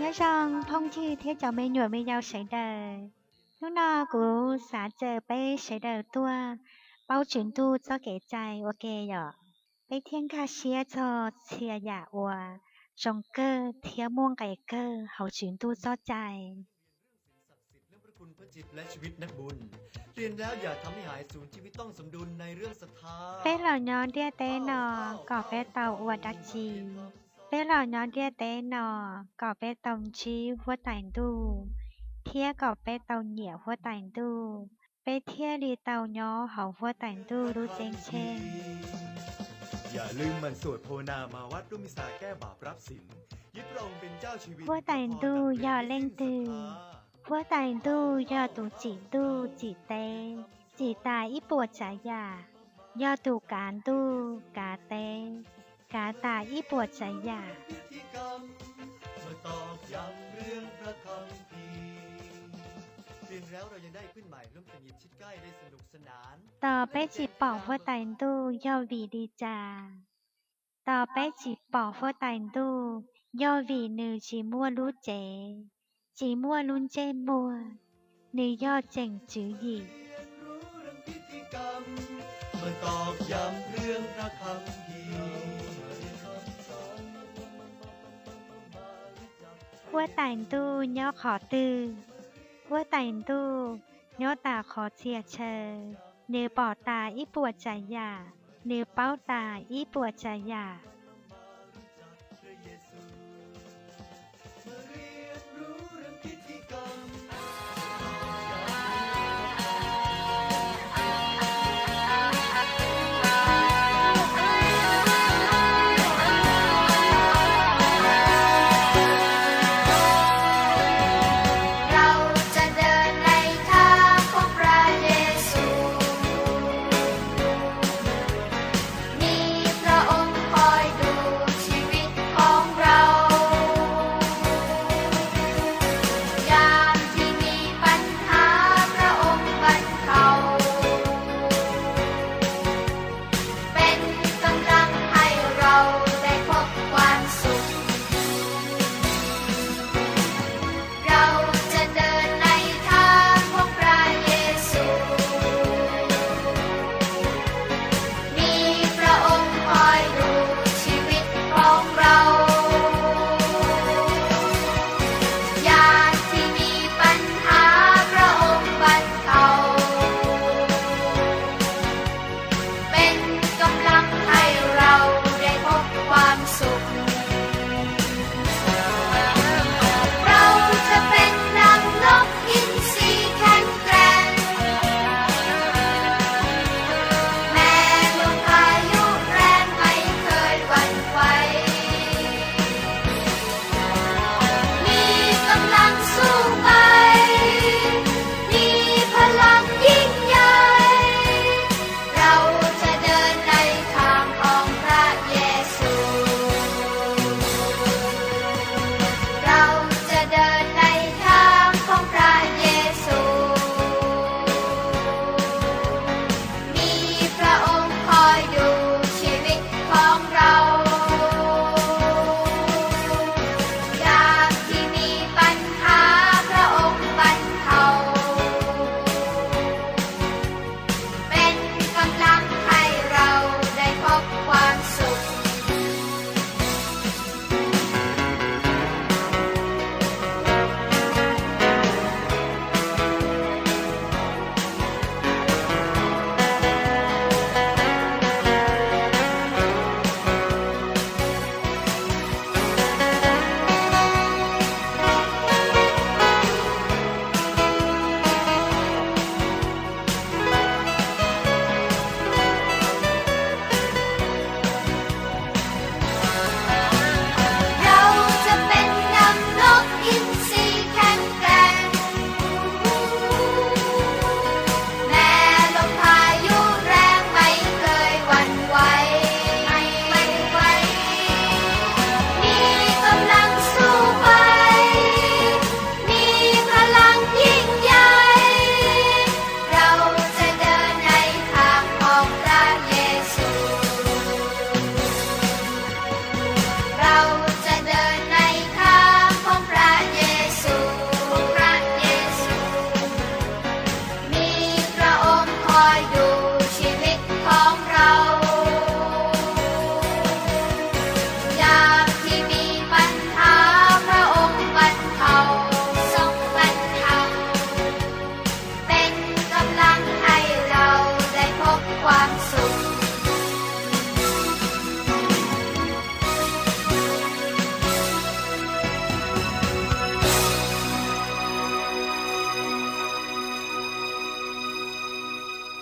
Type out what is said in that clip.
Nyob zoo phooj ywg thiab cov me nyuam me yaus sawv daws. Hnub no kuv xav caw peb sawv daws tuaj paub Tswv Ntuj txoj kev cai ua ke yom. Peb thiaj nkag siab txog txhia yam uas zoo kawg thiab muaj nqis kawg hauv Tswv Ntuj txoj cai. Peb los nyob ntiaj teb no kom peb tau ua dab tsi? Peb los nyob ntiaj teb no kom peb tau ntsib Huab Tais Ntuj, thiab kom peb tau nyiam Huab Tais Ntuj, peb thiaj li tau nyob hauv Huab Tais Ntuj lub ceeb tsheej. Huab Tais Ntuj yog leej twg? Huab Tais Ntuj yog tus tsim ntuj tsim teb, tsim tas ib puas tsav yam, yog tus kav ntuj kav teb, kav tas ib puas tsav yam. Tos peb tsis pom Huab Tais Ntuj yog vim li cas? Tos peb tsis pom Huab Tais Ntuj yog vim nws tsis muaj lub cev, tsis muaj lub ntsej muag, nws yog tseem tswv yim. Huab Tais Ntuj nyob qhov twg? Huab Tais Ntuj nyob tas qhov txhia chaw, nws pom tas ib puas tsav yam, nws paub tas ib puas tsav yam. So